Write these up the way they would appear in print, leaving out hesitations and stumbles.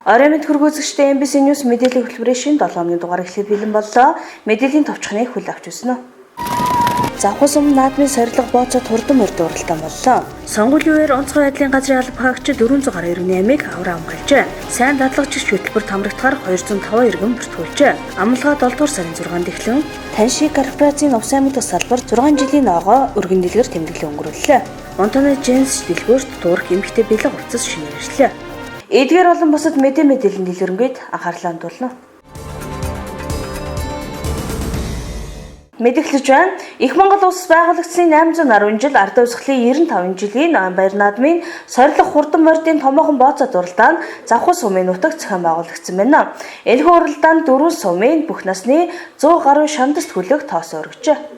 Орой мэнд хөргөөзөгчтэй MBC News мэдээллийн хөтөлбөрийн 7 хоногийн дугаар эхлэх бэлэн боллоо. Мэдээллийн товчхоныг хүл авч өснө. Завхан сум наадмын сорилго бооцоод хурдан морд уралдаан боллоо. Сонгуулийн үеэр онцгой байдлын газрын алба хаагч 400 гаруй иргэний амийг авраа хамгаалжээ. Сайн дадлагч хөтөлбөр тамрагдахаар 205 иргэн бүртгүүлжээ. Амлага 7 дугаар сарын 6-нд эхлэн Танши корпорацийн увс аймаг салбар 6 жилийн ноогоо өргөн дэлгэр тэмдэглэн өнгөрүүллээ. Монтана Дженс дэлгүүрт дуурах эмэгтэй бэлэг хувцас шинээр ирлээ. Эдгээр олон бусад мэдээллийн дэлгэрэнгээд анхаарлаа хандуулна. Мэдэглэж байна. Их Монгол улс байгуулагдсны 810 жил ард хувьсгалын 95 жилийн баяр наадмын сорилго хурдан мордын томоохон бооцоод уралдаан Завхан сумын нутагт зохион байгуулагдсан байна. Энэхүү уралдаанд 4 сумын бүх насны 100 гаруй шандаст хүлэг тоос өргөжээ.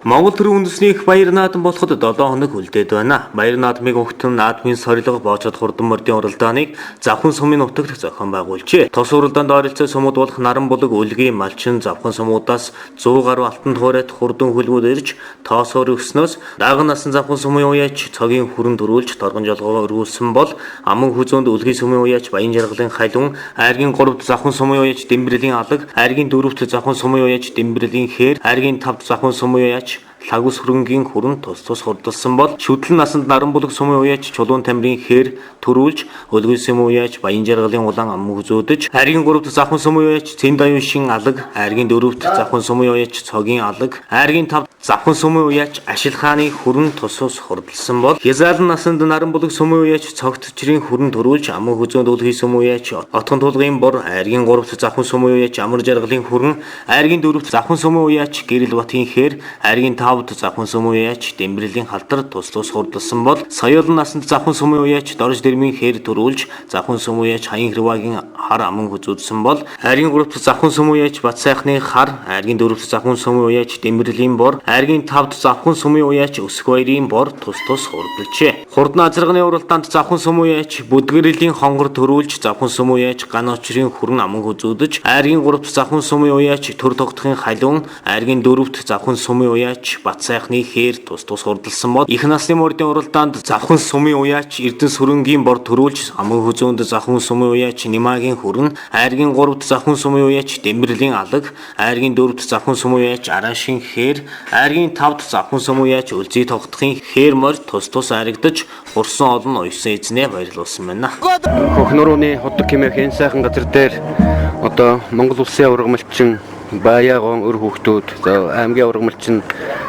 Монгол төрийн үндэсний их баяр наадам болоход 7 хоног үлдээд байна. Баяр наадмыг өгтөн наадмын сорилго боочод хурдан мордын уралдааныг Завхан сумын нутагт зохион байгуулжээ. Тус уралдаанд оролцсон сумууд болох Наран булаг, Үлгийн, Малчин, Завхан сумуудаас 100 гаруй алтан туурайт хурдан хөлгүүд ирж тоосоор өгснөөс даган насан Завхан сумын уяач цогийн хүрэн төрүүлж торгон жолгоо өргүүлсэн бол аман хүзөөнд Үлгийн сумын уяач Баян жаргалын халуун, айргийн 3-д Завхан сумын уяач Дэмбэрлийн алаг, айргийн 4-т Завхан сумын уяач Дэмбэрлийн хээр, айргийн 5-д Завхан сумын уяач Лагус хөрөнгийн хүрэн тус тус хурдалсан бол шүтлэн насанд Наран булаг сумын уяач Чулуун тамирын хээр төрүүлж Өлгөн сумын уяач Баян жаргалын улаан ам хүзөөдөж айргийн 3-д Завхан сумын уяач Цэнд аюун алаг, айргийн 4-д Завхан сумын уяач Цогийн алаг, айргийн 5-д Завхан сумын уяач Ашил хааны хүрэн тус тус хурдалсан бол Хязаалан насанд Наран булаг сумын уяач Цогт чирийн хүрэн төрүүлж аман хүзөөнд Өлгий сумын уяач Отгон тулгын бор, айргийн 3-д Завхан сумын уяач Амар жаргалын хүрэн, айргийн 4-д Завхан сумын уяач Гэрэл батын хээр, айргийн 5-д Завхан сумын уяач Дэмбэрлийн халтар тус тус хурдалсан бол соёолн насанд Завхан сумын уяач Дорж дэрмийн хээр төрүүлж Завхан сумын уяач Хаян хэрвагийн хар аман хүзүүдсэн бол айргийн 3-д Завхан сумын уяач Бат сайхны хар, айргийн 4-д Завхан сумын уяач Дэмбэрлийн бор, айргийн 5-д Завхан сумын уяач Өсөх баярын бор тус тус хурдалжээ. Хурдан азарганы уралдаанд Завхан сумын уяач Бүдгэрлийн хонгор төрүүлж Завхан сумын уяач Ган очрын хүрэн аман хүзүүдэж айргийн 3-д Завхан сумын уяач Төр тогтхын халуун, айргийн 4-д Завхан сумын уяач Бат сайхны хээр тус тус хурдалсан бол их насны мордын уралдаанд Завхан сумын уяач Эрдэнэ сүрэнгийн бор төрүүлж аман хүзөөнд Завхан сумын уяач Нимагийн хүрэн, айргийн 3-д Завхан сумын уяач Дэмбэрлийн алаг, айргийн 4-д Завхан сумын уяач Араашийн хээр, айргийн 5-д Завхан сумын уяач Өлзий тогтхын хээр морь тус тус айрагдаж хурсан олон уясан эзнээ баярлуулсан байна. Хөхнөрөөний худаг хэмээх энэ сайхан газар дээр одоо Монгол улсын аврагмалчин Баяагон өр хүүхдүүд, за аймгийн аврагмалчин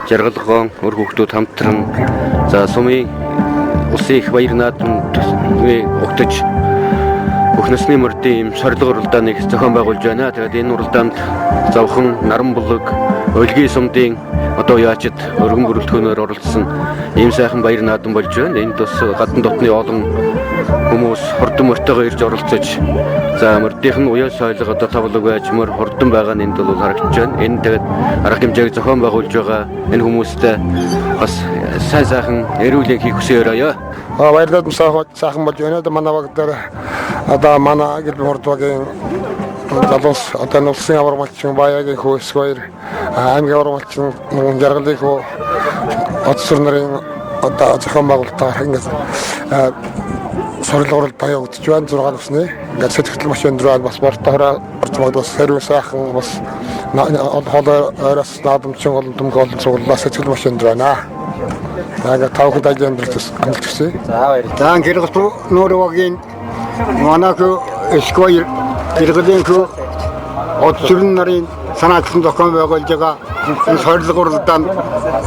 Жаргалгоон өр хүүхдүүд хамтран за сумын улсын их баяр наадамд угтаж бүх насны мордын ийм сорилго уралдааныг зохион байгуулж байна. Тэгээд энэ уралдаанд Завхан, Наран булаг, Өлгийн сумдын одоо яачид өргөн бүрэлдэхүүнээр оролцсон ийм сайхан баяр наадам болж байна. Энд бас гадна дотны олон хүмүүс хурдан мортойгоо ирж оролцож за мордынх нь уяа сойлго одоо тавлаг байж мөр хурдан байгаа нь энд бол харагдаж байна. Энэ тэгээд арга хэмжээг зохион байгуулж байгаа энэ хүмүүстэй бас сайн сайхан эрүүл хийх хүсээр аяа. Баярлалаа сайхан болж байна. Манай баг дээр одоо манай гэр хурдвагийн залуус одоо улсын аваргалчин Баяагийн хүү Өсгөөр, аймгийн аваргалчин Жаргалын хүү Отсор нарын одоо зохион байгуулалтаар ингээд сорилго уралдаан явагдаж байна. 6 насны ингээд сэтгэл маш өндөр байна. Бас бортой орж магадгүй сариу сайхан бас хоолой ойроос наадамчин олон төмг олон цуглаа сэтгэл маш өндөр байна. Тэгээд та бүхэнд ажил амьдрал амжилт хүсье. За баярлалаа. За гэрэл нүүрвагийн манай хүү Өсгөөр Жаргалын хүү Отсор нарын санаачлан зохион байгуулж байгаа энэ сорилго уралдаанд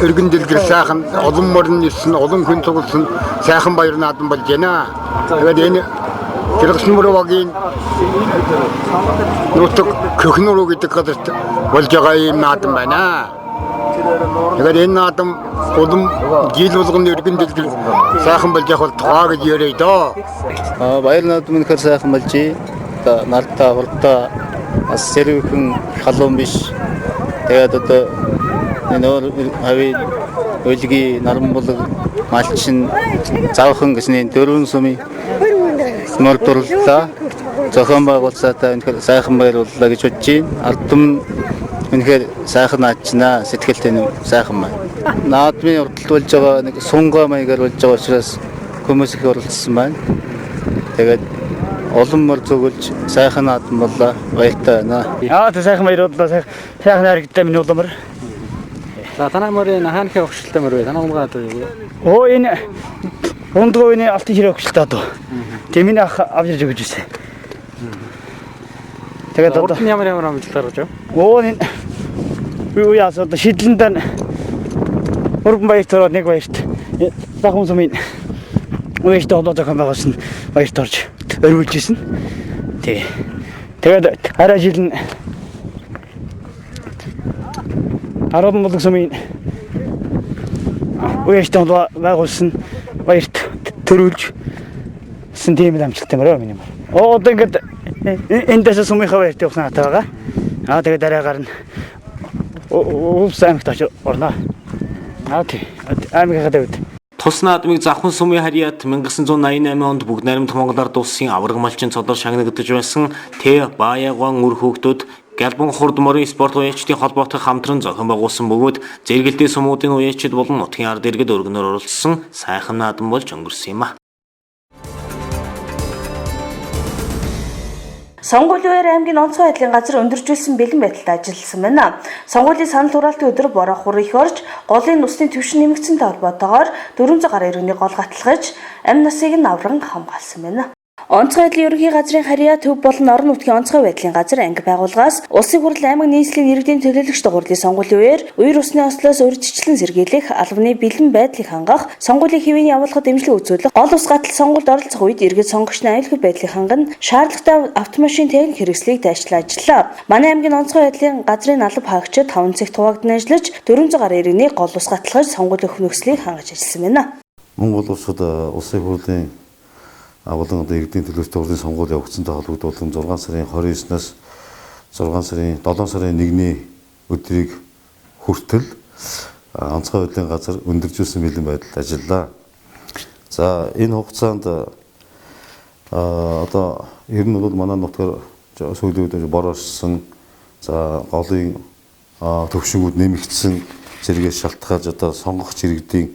өргөн дэлгэр сайхан олон морин ирсэн, олон хүн цугласан сайхан баяр наадам болж байна. Тэгээд энэ Гэрэлсэн мөрөгийн нутаг Көхнөрөө гэдэг газарт болж байгаа ийм наадам байна. Тэгээд энэ наадам улам жил болгоно өргөн дэлгэр сайхан болж явах бол тухай гэж яриа доо. Баяр наадам үнэхээр сайхан болж одоо нартаа хурдаа бас сэрүүхэн халуун биш. Тэгээд одоо энэ өөр хавийн Өлгий, Наран булаг, Малчин, Завхан гэсний дөрвөн сумын морд урлаа. Зохион байгуулсаатай үнэхээр сайхан баяр боллоо гэж бодож байна. Ард түмэн үнэхээр сайхан наадчнаа, сэтгэлтэй сайхан байна. Наадмын урдталт болж байгаа нэг сунгаа маягаар болж байгаа учраас хүмүүс их оролцсон байна. Тэгээд Улам мөр зүгэлж сайхан наадам боллоо. Баяртай байна. Аа тэ сайхан баяр боллоо. Сайхан харагдаа миний уламар. За танай морын хаанхаа өгшөлтэй мөр вэ? Танай умгаа одоо юу вэ? Оо энэ ундгоо энэ алтын ширээ өгшөлтэй одоо. Тэг миний ах авч ирж өгч ирсэн. Тэгээд одоо ямар ямар амжилт гаргаж байна? Оо энэ үе яас одоо шидлэндээ өргөн баярт ороод нэг баярт захын сумын үеэстэй холбоо зохион байгуулсан баярт орж өргүүлж ирсэн. Тий. Тэгээд арай жил нь Арван булаг сумын үеэстэй холбоо байгуулсан баярт төрүүлж сэн тийм л амжилттай мөрөө миний мөр. Оо одоо ингээд эндээс сумынхаа баярт явсан хатаа байгаа. Аа тэгээд дараагаар нь Өвс аймагт очиж орно. Аа тий. Аймагийнхаа тавьд. Тус наадмыг Завхан сумын харьяат 1988 онд бүгд найрамдах Монгол Ард Улсын аварга малчин цолоор шагнагдаж байсан Т Баягон үр хүүхдүүд Гялбан хурд морин спорт уяачдын холбоотой хамтран зохион байгуулсан бөгөөд зэрэгэлдээ сумуудын уяачид болон нутгийн ард иргэд өргөнөөр оролцсон сайхан наадам болж өнгөрсөн юм а. Сонгуулийн үеэр аймгийн онцгой байдлын газар өндөржүүлсэн бэлэн байдалтай ажилласан байна. Сонгуулийн санал хураалтын өдөр бороо хур их орж, голын усны түвшин нэмэгдсэнтэй холбоотойгоор 400 гаруй иргэний гол гатлгаж, амь насыг нь авран хамгаалсан байна. Онцгой байдлын ерөнхий газрын харьяа төв болон орон нутгийн онцгой байдлын газар анги байгууллагаас Улсын хурал аймаг нийслэлийн иргэдийн төлөөлөгч хурлын сонгуулийн үеэр үер усны ослоос урьдчилан сэргийлэх, албаны бэлэн байдлыг хангах, сонгуулийн хэвийн явуулахад дэмжлэг үзүүлэх, гол ус гатал сонгуульд оролцох үед иргэд сонгогчны аюулгүй байдлыг хангана, шаардлагатай автомашин техник хэрэгслийг дайчлан ажиллаа. Манай аймгийн онцгой байдлын газрын алба хаагчид 5 цагт хуваагдан ажиллаж 400 гаруй иргэний гол ус гатлгаж сонгуулийн нөхцөлийг хангаж ажилласан байна. Монгол улсад улсын хурлын болон одоо иргэдийн төлөөлөлт хурлын сонгуул явагдсантай холбогдуулан 6 сарын 29-наас 6 сарын 7 сарын 1-ний өдрийг хүртэл онцгой байдлын газар өндөржүүлсэн бэлэн байдалд ажиллалаа. За энэ хугацаанд одоо ер нь бол манай нутгаар сүүлийн үед бор орсон, за голын төвшингүүд нэмэгдсэн зэрэгээс шалтгаалж одоо сонгогч иргэдийн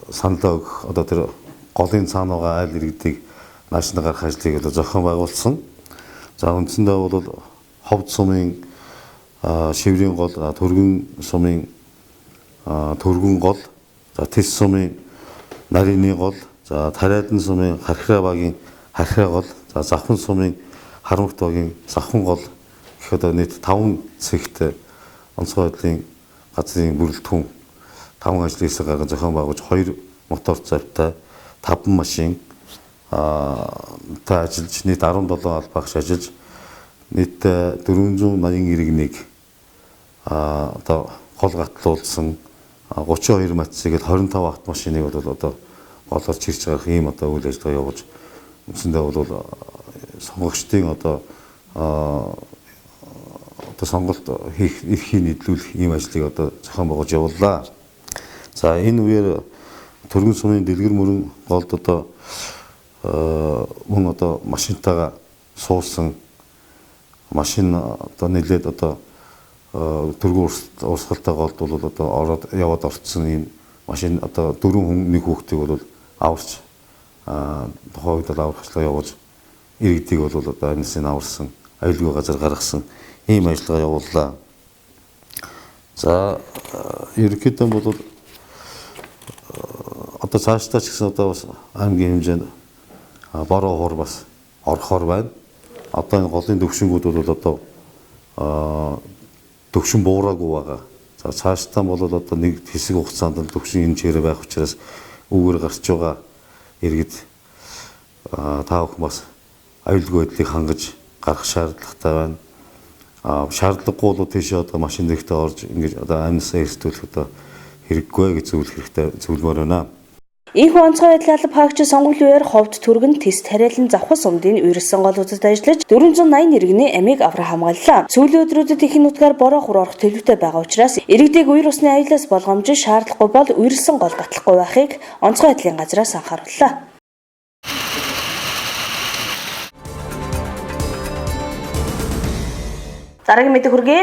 саналаа өгөх одоо тэр голын цаана байгаа айл иргэдийг нааш нь гарах ажлыг одоо зохион байгуулсан. За үндсэндээ бол Ховд сумын Шиврийн гол, Төргөн сумын Төргөн гол, за Тэс сумын Нарины гол, за Тариадан сумын Хархираа багийн Хархираа гол, за Завхан сумын Харамгт багийн Завхан гол гэх одоо нийт 5 цэгт онцгой байдлын газрын бүрэлдэхүүн 5 ажлын хэсэг гарган зохион байгуулж 2 мотор завтай 5 машин та ажиллаж нийт 17 албаагч ажиллаж нийт 480 иргэнийг одоо гол гатлуулсан 32 матцыг 25 автомашиныг бол одоо голоор чирч гарах ийм одоо үйл ажиллагаа явуулж үндсэндээ бол сонгогчдын одоо одоо сонголт хийх эрхийг нийлүүлэх ийм ажлыг одоо зохион байгуулж явууллаа. За энэ үеэр Төргөн сумын дэлгэр мөрөн голд одоо мөн одоо машинтайгаа суусан машин одоо нэлээд одоо төргөн урсгалтай голд бол одоо ороод яваад орцсон ийм машин одоо 4 хүн нэг хүүхдийг бол аварч тухайн үед бол аврах ажиллагаа явуулж иргэдийг бол одоо амнесийн аварсан аюулгүй газар гаргасан ийм ажиллагаа явууллаа. За ерөнхийдөө бол одоо цаашдаа ч гэсэн одоо бас аймгийн хэмжээнд бороо хур бас орохоор байна. Одоо энэ голын төвшингүүд бол одоо төвшин буураагүй байгаа. За цаашдаа бол одоо нэг хэсэг хугацаанд төвшин энэ чигээр байх учраас үүгээр гарч байгаа иргэд та бүхэн бас аюулгүй байдлыг хангаж гарах шаардлагатай байна. Шаардлагагүй бол тийшээ одоо машин дэхтэй орж ингэж одоо амнасаа эрсдүүлэх одоо хэрэггүй гэж зөвлөх хэрэгтэй зөвлөмөр байна. Ийхүү онцгой байдлын алба хаагч сонгуулийн үеэр Ховд, Түргэн, Тэс, Тариалан, Завхан сумдын үерсэн голуудад ажиллаж 480 иргэний амийг аврах хамгааллаа. Сүүлийн өдрүүдэд их нутгаар бороо хур орох төлөвтэй байгаа учраас иргэдийг үер усны аюулаас болгоомжид шаардлагагүй бол үерсэн гол гатлахгүй байхыг онцгой байдлын газраас анхаарууллаа. Дараагийн мэдээ хүргэе.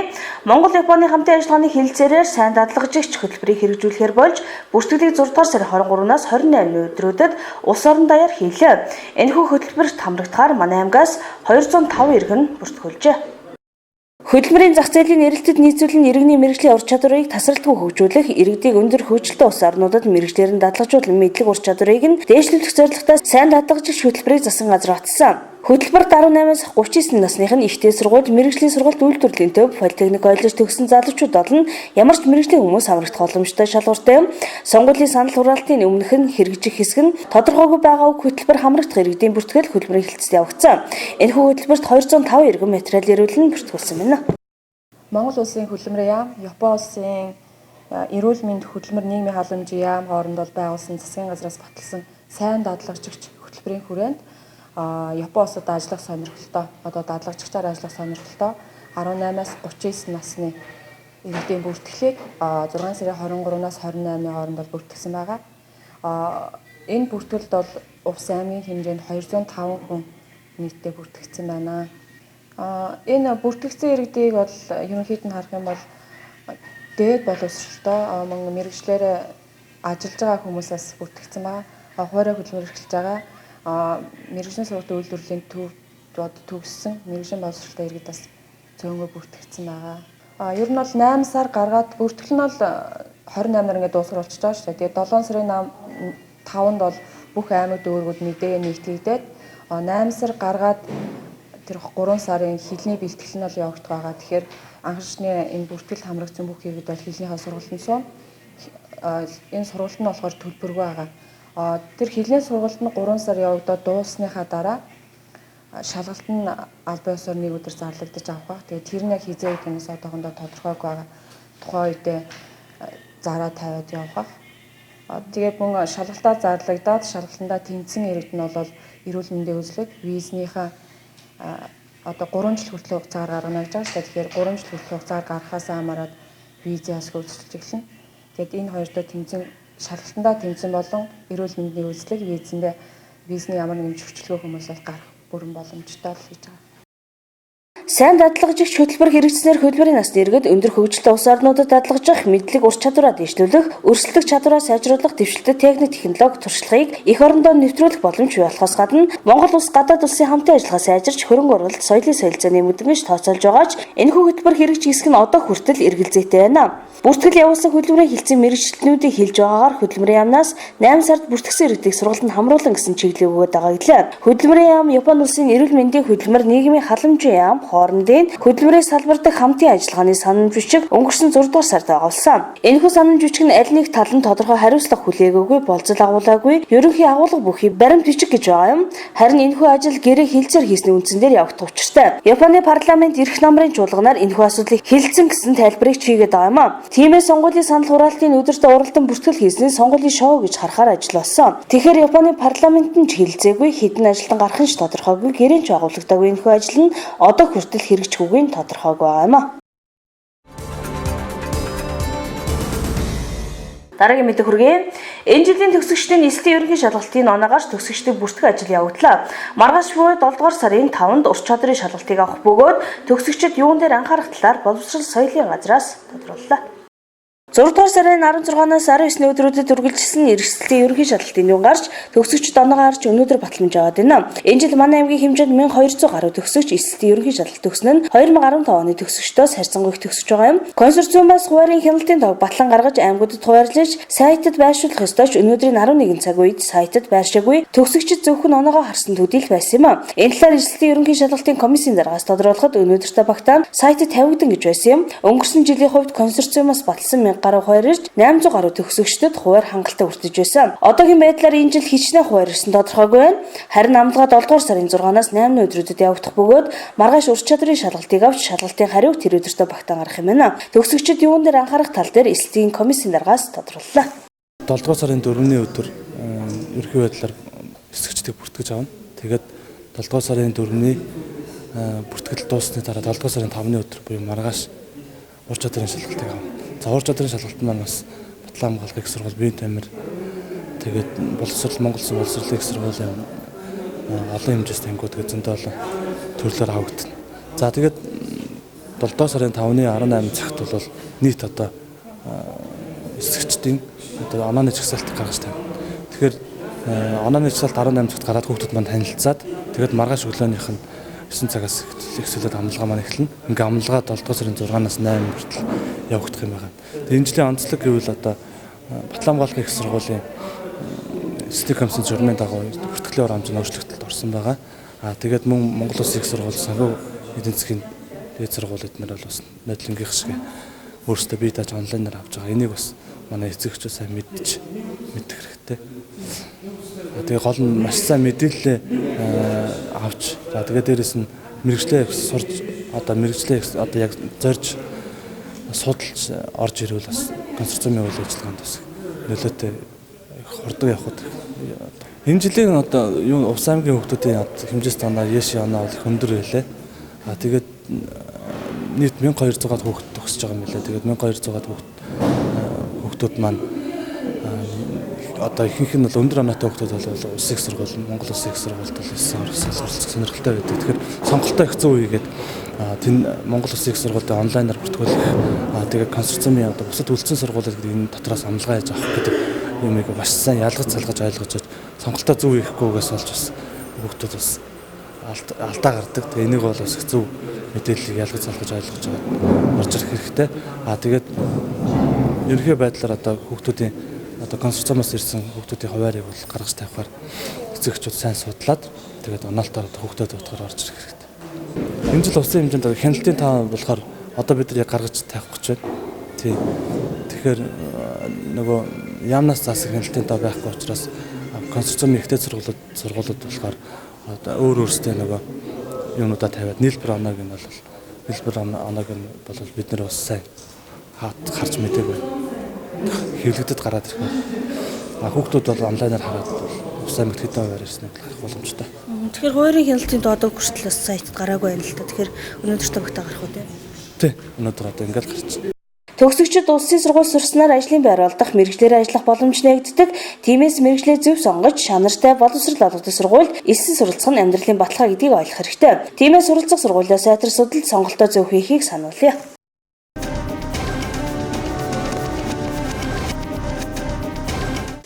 Монгол Японы хамтын ажиллагааны хэлэлцээрээр сайн дадлагжигч хөтөлбөрийг хэрэгжүүлэхээр болж бүртгэлийг 6 дугаар сарын 23-наас 28-ны өдрүүдэд улс орон даяар хийлээ. Энэхүү хөтөлбөрт хамрагдахаар манай аймгаас 205 иргэн бүртгүүлжээ. Хөдөлмөрийн зах зээлийн эрэлтэд нийцүүлэн иргэний мэргэжлийн ур чадварыг тасралтгүй хөгжүүлэх, иргэдийг өндөр хөгжилтэй улс орнуудад мэргэжлээр нь дадлагжуулан мэдлэг ур чадварыг нь дээшлүүлэх зорилготой сайн дадлагжигч хөтөлбөрийг засгийн газар баталсан. Хөтөлбөрт 18-аас 39 насных нь ихтэй сургууль, мэргэжлийн сургалт үйлдвэрлэлийн төв, политехник коллеж төгссөн залуучууд болон ямар ч мэргэжлийн хүмүүс хамрагдах боломжтой шалгууртай. Сонгуулийн санал хураалтын өмнөх нь хэрэгжих хэсэг нь тодорхойгүй байгаа үг хөтөлбөр хамрагдах иргэдийн бүртгэл хөтөлбөрийн хэлэлцэл явагдсан. Энэхүү хөтөлбөрт 205 иргэн материал ирүүлэн бүртгүүлсэн байна. Монгол улсын хөдөлмөрийн яам, Япон улсын эрүүл мэнд хөдөлмөр нийгмийн халамжийн яам хооронд бол байгуулсан засгийн газраас баталсан сайн дадлагжигч хөтөлбөрийн хүрээнд Япон улсад ажиллах сонирхолтой, одоо дадлагжигчаар ажиллах сонирхолтой 18-аас 39 насны иргэдийн бүртгэлийг 6 сарын 23-наас 28-ны хооронд бол бүртгэсэн байгаа. Энэ бүртгэлд бол Увс аймгийн хэмжээнд 205 хүн нийтдээ бүртгэгдсэн байна. Энэ бүртгэгдсэн иргэдийг бол ерөнхийд нь харах юм бол дээд боловсролтой мөн мэргэжлээр ажиллаж байгаа хүмүүсээс бүртгэгдсэн байгаа. Хуваарь хөдөлмөр эрхэлж байгаа мэргэжлийн сургалтын үйлдвэрлэлийн төв төгссөн мэргэжлийн боловсролтой иргэд бас цөөнгөө бүртгэгдсэн байгаа. Ер нь бол 8 сар гаргаад бүртгэл нь бол 28-аар ингээд дуусгар болчихж байгаа шүү дээ. Тэгээд 7 сарын 5-нд бол бүх аймаг дүүргүүд мэдээ нийтгийдээд 8 сар гаргаад тэр 3 сарын хэлний бэлтгэл нь бол явагдах байгаа. Тэгэхээр анхны энэ бүртгэл хамрагдсан бүх иргэд бол хэлнийхээ сургалтанд суuna. Энэ сургалт нь болохоор төлбөргүй байгаа. Тэр хэлний сургалт нь 3 сар явагдаад дуусныхаа дараа шалгалт нь албан ёсоор нэг өдөр зарлагдаж авах байх. Тэгээд тэр нь яг хизээ гэдгээс одоохондоо тодорхойгүй байгаа. Тухайн үедээ зараа тавиад явах байх. Тэгээд мөн шалгалтаа зарлагдаад шалгалтандаа тэнцсэн иргэд нь бол эрүүл мэндийн үзлэг визнийхээ одоо 3 жил хүртэл хугацаар гаргана гэж байгаа шүү дээ. Тэгэхээр 3 жил хүртэл хугацаар гаргахаас хамаарат визээс хөгжүүлж эхэлнэ. Тэгээд энэ хоёрдоо тэнцэн шалгалтандаа тэнцэн болон эрүүл мэндийн үзлэг визэндээ визний ямар нэгэн зөрчилгөө хүмүүс бол гарах бүрэн боломжтой л гэж байгаа. Сайн дадлагжигч хөтөлбөр хэрэгжснээр хөдөлмөрийн насны иргэд өндөр хөгжилтэй улс орнуудад дадлагжих мэдлэг ур чадвараа дэвшлүүлэх, өрсөлдөх чадвараа сайжруулах дэвшилтэт техник технологи туршлагыг эх орондоо нэвтрүүлэх боломж бий болохоос гадна Монгол улс гадаад улсын хамтын ажиллагаа сайжирч хөрөнгө оруулалт соёлын солилцооны мэдрэмж тооцоолж байгаа ч энэхүү хөтөлбөр хэрэгжих хэсэг нь одоо хүртэл эргэлзээтэй байна. Бүртгэл явуулсан хөдөлмөрийн хэлцэн мэргэжилтнүүдийг хэлж байгаагаар хөдөлмөрийн яамнаас 8 сард бүртгэсэн иргэдийг сургалтанд хамруулан гэсэн чиглэлийг өгöd байгаа гэлээ. Хөдөлмөрийн яам Япон улсын эрүүл мэндийн хөдөлмөр нийгмийн халамжийн яам хоорондын хөдөлмөрийн салбар дахь хамтын ажиллагааны санамж бичиг өнгөрсөн 6 дугаар сард байгуулсан. Энэхүү санамж бичиг нь аль нэг тал нь тодорхой хариуцлага хүлээгөөгүй, болцол агуулаагүй, ерөнхий агуулга бүхий баримт бичиг гэж байгаа юм. Харин энэхүү ажил гэрээ хилцээр хийсний үндсэн дээр явагдах учиртай. Японы парламент эрх намрын чуулганаар энэхүү асуудлыг хилцэн гэсэн тайлбарыг чийгээд байгаа юм а. Тиймээс сонгуулийн санал хураалтын өдөртөө уралдан бүртгэл хийсний сонгуулийн шоу гэж харахаар ажил болсон. Тэгэхээр Японы парламент нь ч хилцээгүй, хэдэн ажилтан гарах нь ч тодорхойгүй, гэрээ ч агуулгадаагүй энэхүү ажил нь одоо хүртэл хэрэгжихүүг нь тодорхойгүй байгаа юм а. Дараагийн мэдээ хүргэе. Энэ жилийн төгсөгчдийн нийслэлийн ерөнхий шалгалтын оноогаар төгсөгчдийн бүртгэх ажил явагдлаа. Маргааш буюу 7 дугаар сарын 5-нд ур чадрын шалгалтыг авах бөгөөд төгсөгчид юун дээр анхаарах талаар боловсрол соёлын газраас тодрууллаа. 6 дугаар сарын 16-наас 19-ний өдрүүдэд үргэлжилсэн эрсдлийн ерөнхий шалгалтын дүн гарч төгсөгчд оноогоо харж өнөөдөр батламж аваад байна. Энэ жил манай аймгийн хэмжээнд 1200 гаруй төгсөгч эсэлтийн ерөнхий шалгалт төгснө нь 2015 оны төгсөгчдөөс харьцангуй их төгсөж байгаа юм. Консорциумаас хуваарийн хяналтын тоог батлан гаргаж аймагуудад хуваарлаж сайтад байршуулах ёстой ч өнөөдрийн 11 цаг үед сайтад байршаагүй төгсөгчд зөвхөн оноогоо харсан төдийл байсан юм. Энэ талаар эсэлтийн ерөнхий шалгалтын комиссийн даргаас тодруулахад өнөөдөртөө багтаан сайтад тавигдан гэж байсан юм. Өнгөрсөн жилийн хувьд консорциумаас баталсан 1000 гаруй хуваар ирж 800 гаруй төгсөгчдөд хуваар хангалттай хүртэж байсан. Одоогийн байдлаар энэ жил хичнээн хуваар ирсэн тодорхойгүй байна. Харин амлгаа 7 дугаар сарын 6-наас 8-ны өдрүүдэд явагдах бөгөөд маргааш ур чадрын шалгалтыг авч шалгалтын хариуг тэр өдөртөө багтаан гаргах юм байна. Төгсөгчид юун дээр анхаарах тал дээр эсэлтийн комиссийн даргаас тодрууллаа. 7 дугаар сарын 4-ний өдөр ерөнхий байдлаар эсгчдийг бүртгэж авна. Тэгээд 7 дугаар сарын 4-ний бүртгэл дууссаны дараа 7 дугаар сарын 5-ны өдөр буюу маргааш ур чадрын шалгалтыг авна. За ур чадрын шалгалт маань бас Батлан хамгаалах их сургууль, Биеийн тамир, тэгээд боловсрол Монгол улсын боловсролын их сургуулийн олон хэмжээст ангиуд гэж зөндөө олон төрлөөр авагдана. За тэгээд 7 дугаар сарын 5-ны 18 цагт бол нийт одоо эсгэгчдийн одоо онооны жагсаалт гаргаж тавина. Тэгэхээр онооны жагсаалт 18 цагт гараад хүүхдүүд маань танилцаад тэгээд маргааш өглөөнийх нь 9 цагаас эхлээд амлалгаа маань эхэлнэ. Ингээ амлалгаа 7 дугаар сарын 6-наас 8 хүртэл явагдах юм байна. Тэгээд энэ жилийн онцлог гэвэл одоо Батламгаалгын их сургуулийн Стик комиссийн журмын дагуу бүртгэлийн хурамж нь өөрчлөгдөлд орсон байгаа. Тэгээд мөн Монгол Улсын их сургууль, санхүү эдийн засгийн дээд сургууль эднэр бол бас нодлонгийнх шиг өөрсдөө бие дааж онлайнаар авч байгаа. Энийг бас манай эцэгчүүд сайн мэдчих мэдэх хэрэгтэй. Тэгээ гол нь маш сайн мэдээлэл авч за тэгээ дээрэс нь мэргэжлээ сурж одоо мэргэжлээ одоо яг зорж судалж орж ирвэл бас консорциумын үйл ажиллагаанд бас нөлөөтэй хурдан явахад. Энэ жилийн одоо юу Увс аймгийн хүүхдүүдийн хэмжээс танаа Еши оноо бол их өндөр байлээ. Тэгээд нийт 1200-аад хүүхэд төгсөж байгаа юм билээ. Тэгээд 1200-аад хүүхдүүд маань одоо ихэнх нь бол өндөр оноотой хүүхдүүд бол улсын их сургууль, Монгол улсын их сургуульд бол оролцох сонирхолтой байдаг. Тэгэхээр сонголтоо их зөв хийгээд тэн Монгол улсын их сургуульд онлайнаар бүртгүүлэх, тэгээд консорциумын одоо бусад үлдсэн сургуулиуд гэдэг энэ дотроос амлалгаа хийж авах гэдэг юмыг маш сайн ялгаж салгаж ойлгож сонголтоо зөв хийхгүйгээс болж бас хүүхдүүд бас алдаа гардаг. Тэгээ энийг бол бас их зөв мэдээллийг ялгаж салгаж ойлгож орж ирэх хэрэгтэй. Тэгээд ерөнхий байдлаар одоо хүүхдүүдийн одоо консорциумоос ирсэн хүүхдүүдийн хуваарийг бол гаргаж тавихаар эцэгчүүд сайн судлаад тэгээд оноолтоор одоо хүүхдүүд утгаар орж ирэх хэрэгтэй. Энэ жил улсын хэмжээнд хяналтын таа болохоор одоо бид нар яг гаргаж тавих гэж байна. Тий. Тэгэхээр нөгөө яамнаас заасан хяналтын таа байхгүй учраас консорциумын ихтэй сургуулиуд болохоор одоо өөр өөрсдөө нөгөө юунуудаа тавиад нийлбэр оноог нь бол нийлбэр оноог нь бол бид нар бас сайн харж мдээгүй. Хэвлэгдэд гараад ирэх байна. Хүүхдүүд бол онлайнаар хараад бол Увс аймагт хэдэн хувиар ирснийг харах боломжтой. Тэгэхээр хуваарийн хяналтын тоо одоо хүртэл бас сайтд гараагүй байна л та. Тэгэхээр өнөөдөр багтаа гарах уу те? Тий. Өнөөдөр одоо ингээл гарч. Төгсөгчид улсын сургууль сурснаар ажлын байр олдох, мэргэжлээрээ ажиллах боломж нээгддэг. Тиймээс мэргэжлээ зөв сонгож, чанартай боловсрол олгодог сургуульд элсэн суралцах нь амьдралын баталгаа гэдгийг ойлгох хэрэгтэй. Тиймээс суралцах сургуулиа сайтар судалж сонголтоо зөв хийхийг сануулъя.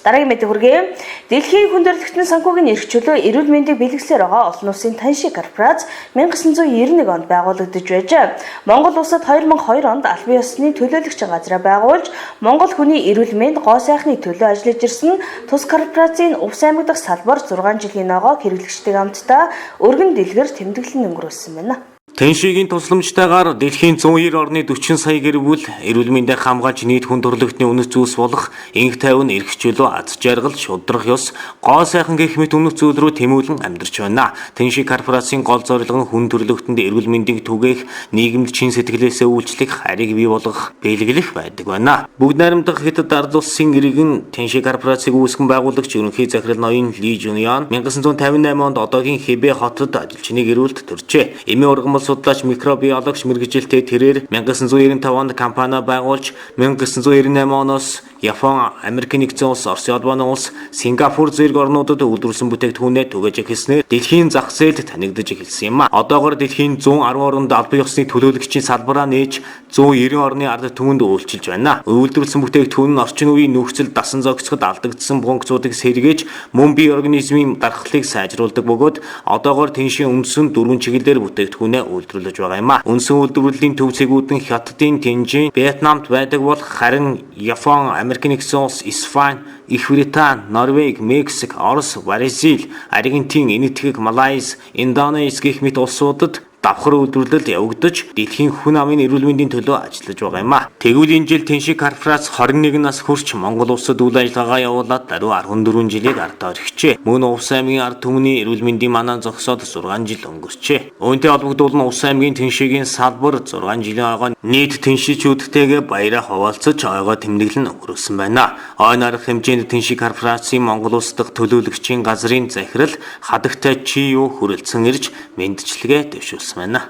Дараагийн мэдээ хүргэе. Дэлхийн хүндрэлтэн санхүүгийн эрх чөлөө эрүүл мэндийг бэлгэслээр байгаа олон улсын Танши корпорац 1991 онд байгуулагдаж байжээ. Монгол улсад 2002 онд албан ёсны төлөөлөгчийн газраа байгуулж, Монгол хүний эрүүл мэнд гоо сайхны төлөө ажиллаж ирсэн тус корпорацийн Увс аймаг дахь салбар 6 жилийн ногоог хэрэглэгчдийн хамтдаа өргөн дэлгэр тэмдэглэн өнгөрүүлсэн байна. Тэншигийн тусламжтайгаар дэлхийн 190 орны 40 сая гэр бүл эрүүл мэндийг хамгаалж нийт хүн төрөлхтний үнэт зүйлс болох инх тайван, эрх чөлөө, аз жаргал, шудрах ёс, гоо сайхан гэх мэт үнэт зүйл рүү тэмүүлэн амьдарч байна. Тэнши корпорацийн гол зорилго нь хүн төрөлхтөнд эрүүл мэндийг түгээх, нийгэмд чин сэтгэлээсээ үйлчлэх, харийг бий болгох, бэлэглэх байдаг байна. Бүгд найрамдах Хятад ард улсын иргэн Тэнши корпорацийг үүсгэн байгуулагч ерөнхий захирал ноён Ли Жуньян 1958 онд одоогийн Хэбэ хотод ажилчны гэрүүлд төржээ. Эмийн ургамал судлаач микробиологч мэргэжилтэй тэрээр 1995 онд компани байгуулж 1998 оноос Япон, Америк нэгдсэн улс, Оросын холбооны улс, Сингапур зэрэг орнуудад үйлдвэрлэсэн бүтээгдэхүүнээ түгээж эхэлснээр дэлхийн зах зээлд танигдаж эхэлсэн юм а. Одоогор дэлхийн 110 оронд албан ёсны төлөөлөгчийн салбараа нээж 190 орны ард түмэнд үйлчилж байна. Үйлдвэрлэсэн бүтээгдэхүүн нь орчин үеийн нөхцөл дасан зохицоход алдагдсан функцуудыг сэргээж мөн бие организмын дархлыг сайжруулдаг бөгөөд одоогор Тэншийн үндсэн дөрвөн чиглэлээр бүтээгдэхүүнээ үйлдвэрлэж байгаа юм а. Үндсэн үйлдвэрлэлийн төв цэгүүд нь Хятадын Тэнжин, Вьетнамд байдаг бол харин Япон, Америк нэгдсэн улс, Испани, Их Британи, Норвеги, Мексик, Орос, Бразил, Аргентин, Энэтхэг, Малайз, Индонез гэх мэт улсуудад давхар үйлдвэрлэл явагдаж дэлхийн хүн амын эрүүл мэндийн төлөө ажиллаж байгаа юм а. Тэгвэл энэ жил Тэнши корпорац 21 нас хүрч Монгол улсад үйл ажиллагаагаа явуулаад даруй 14 жилийг ардаа орхижээ. Мөн Увс аймгийн ард түмний эрүүл мэндийн манаа зогсоод 6 жил өнгөрчээ. Үүнтэй холбогдуулан Увс аймгийн Тэншигийн салбар 6 жилийн ойгоо нийт тэншичүүдтэйгээ баяраа хуваалцаж ойгоо тэмдэглэн өнгөрөөсөн байна. Ой нарах хэмжээнд Тэнши корпорацийн Монгол улс дахь төлөөлөгчийн газрын захирал Хадагтай Чию хүрэлцэн ирж мэндчилгээ дэвшүүлсэн байна.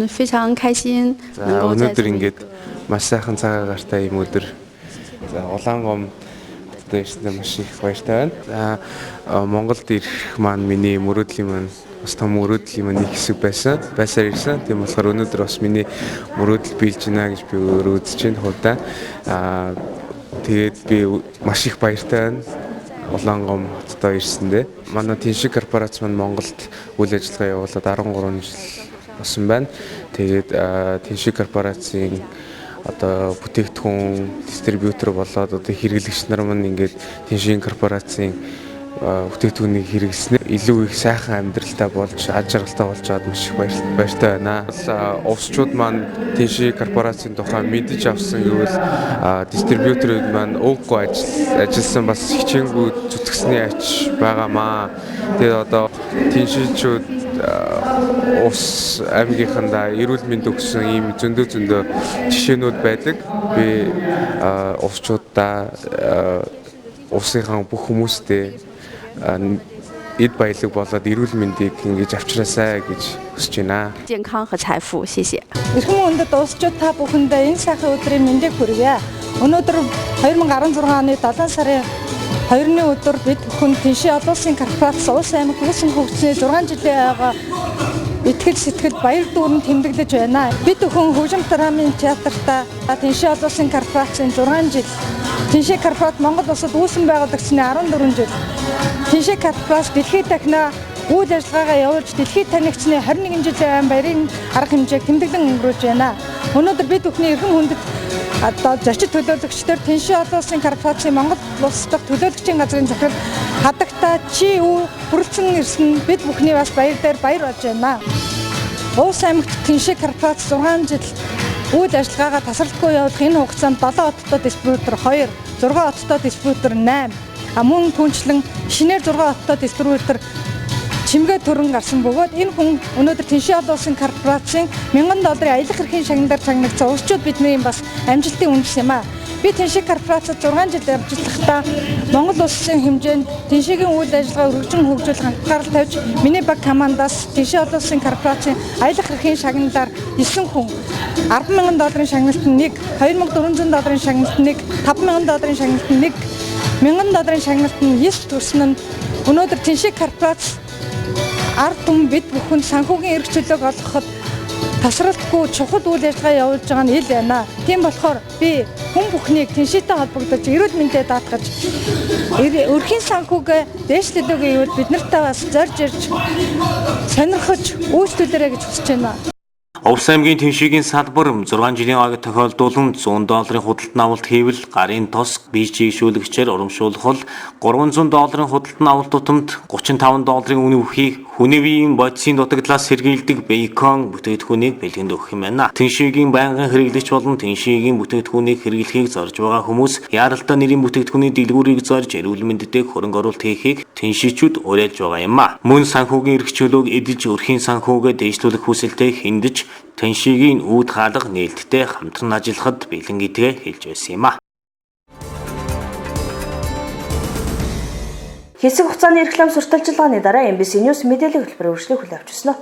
非常开心。 За өнөөдөр ингээд маш сайхан цаг агаартай юм өдөр. За Улаан гом хотод ирсэндээ маш их баяртай байна. За, Монголд ирэх маань миний мөрөөдлийн маань бас том мөрөөдлийн маань нэг хэсэг байсан. Байсаар ирсэн. Тийм болохоор өнөөдөр бас миний мөрөөдөл биелж байна гэж би өөрөө үзэж байна хувьдаа. Тэгээд би маш их баяртай байна. Улаангом хотод ирсэндээ. Манай Тэншиг корпорац маань Монголд үйл ажиллагаа явуулаад 13 жил болсон байна. Тэгээд Тэншиг корпорацийн одоо бүтээгдэхүүн дистрибьютор болоод одоо хэрэглэгч нар маань ингээд Тэншиг корпорацийн бүтээгдэхүүнийг хэрэглэснээр илүү их сайхан амьдралтай болж, аж аргалтай болж байгаад маш их баяртай байна. Увсчууд маань Тэншиг корпорацийн тухай мэдэж авсан гэвэл дистрибьюторууд маань ууггүй ажилласан бас хичээнгүй зүтгэсний ач байгаамаа. Тэгээд одоо Тэншичүүд ус аймгийнхандаа эрүүл мэнд өгсөн ийм зөндөө жишээнүүд байдаг. Би увсчуудаа улсынхаа бүх хүмүүстээ эд баялаг болоод эрүүл мэндийг ингэж авчраасай гэж хүсэж байна. 健康和财富，谢谢。 Эрхэм хүндэт улсчууд та бүхэндээ энэ сайхан өдрийн мэндийг хүргье. Өнөөдөр 2016 оны 7 сарын 2-ны өдөр бид бүхэн Тэнши олон улсын корпорац улс аймаг үүсгэн хөгжсөний 6 жилийн ойгоо итгэл сэтгэл баяр дүүрэн тэмдэглэж байна. Бид бүхэн хөгжим драмын театртаа Тэнши олон улсын корпорацийн 6 жил, Тэнши корпорац Монгол улсад үүсгэн байгуулагдсаны 14 жил, Тэнши корпорац дэлхийд дахина үйл ажиллагаагаа явуулж дэлхийд танигдсаны 21 жилийн айн баярын арга хэмжээг тэмдэглэн өнгөрүүлж байна. Өнөөдөр бид бүхний эрхэм хүндэт одоо зочид төлөөлөгчдөр Тэнши олон улсын корпорацийн Монгол улс дахь төлөөлөгчийн газрын захирал хадагта чи үү хүрэлцэн ирсэн бид бүхний бас баяр дээр баяр болж байна. Уус аймагт Тэнши корпорац 6 жил үйл ажиллагаагаа тасралтгүй явуулах энэ хугацаанд 7 хоттой дистрибьютор 2, 6 хоттой дистрибьютор 8, мөн түнчлэн шинээр 6 хоттой дистрибьютор чимгээ төрөн гарсан бөгөөд энэ хүн өнөөдөр Тэнши олон улсын корпорацийн $1000 аялах эрхийн шагналаар чагнагдсан улсчууд бидний бас амжилтын үндэс юм аа. Би Тэнши корпорацид 6 жил ажиллахдаа Монгол улсын хэмжээнд Тэншигийн үйл ажиллагаа өргөжин хөгжүүлэх анхаарал тавьж миний баг командаас Тэнши олон улсын корпорацийн аялах эрхийн шагналаар 9 хүн $10,000 шагналт нь 1, $2,400 шагналт нь 1, $5,000 шагналт нь 1, $1,000 шагналт нь 9 төрсөн нь өнөөдөр Тэнши корпорац ард түмэн бид бүхэн санхүүгийн эрх чөлөөг олгоход тасралтгүй чухал үйл ажиллагаа явуулж байгаа нь ил байна. Тийм болохоор би хүн бүхнийг Тэншитэй холбогдож эрүүл мэндэд даатгаж өрхийн санхүүгээ дээшлэлөөгээ ивэл бид нартай бас зорж ирж сонирхож үйлчлүүлээрэй гэж хүсэж байна. Увс аймгийн Тэншигийн салбар 6 жилийн ойг тохиолдуулан $100 худалдан авалт хийвэл гарын тос бие чийгшүүлэгчээр урамшуулах бол $300 худалдан авалт тутамд $35 үнэ өгөхийг хүнэвийн бодисын дутагдлаас сэргийлдэг бейкон бүтээгдэхүүнийг бэлгэнд өгөх юм байна. Тэншигийн байнгын хэрэглэгч болон Тэншигийн бүтээгдэхүүнийг хэрэглэхийг зорж байгаа хүмүүс яаралтай нэрийн бүтээгдэхүүний дэлгүүрийг зорж эрүүл мэндэд хөрөнгө оруулалт хийхийг тэншичүүд уриалж байгаа юм а. Мөн санхүүгийн эрх чөлөөг эдэж өрхийн санхүүгээ дээшлүүлэх хүсэлтэд хиндэж Тэншигийн үүд хаалга нээлттэй хамтран ажиллахад бэлэн гэдгээ хэлж байсан юм а. Хэсэг хугацааны реклам сурталчилгааны дараа MBC News мэдээллийн хөтөлбөрийн үргэлжлэх хүлээн авч ирсэн.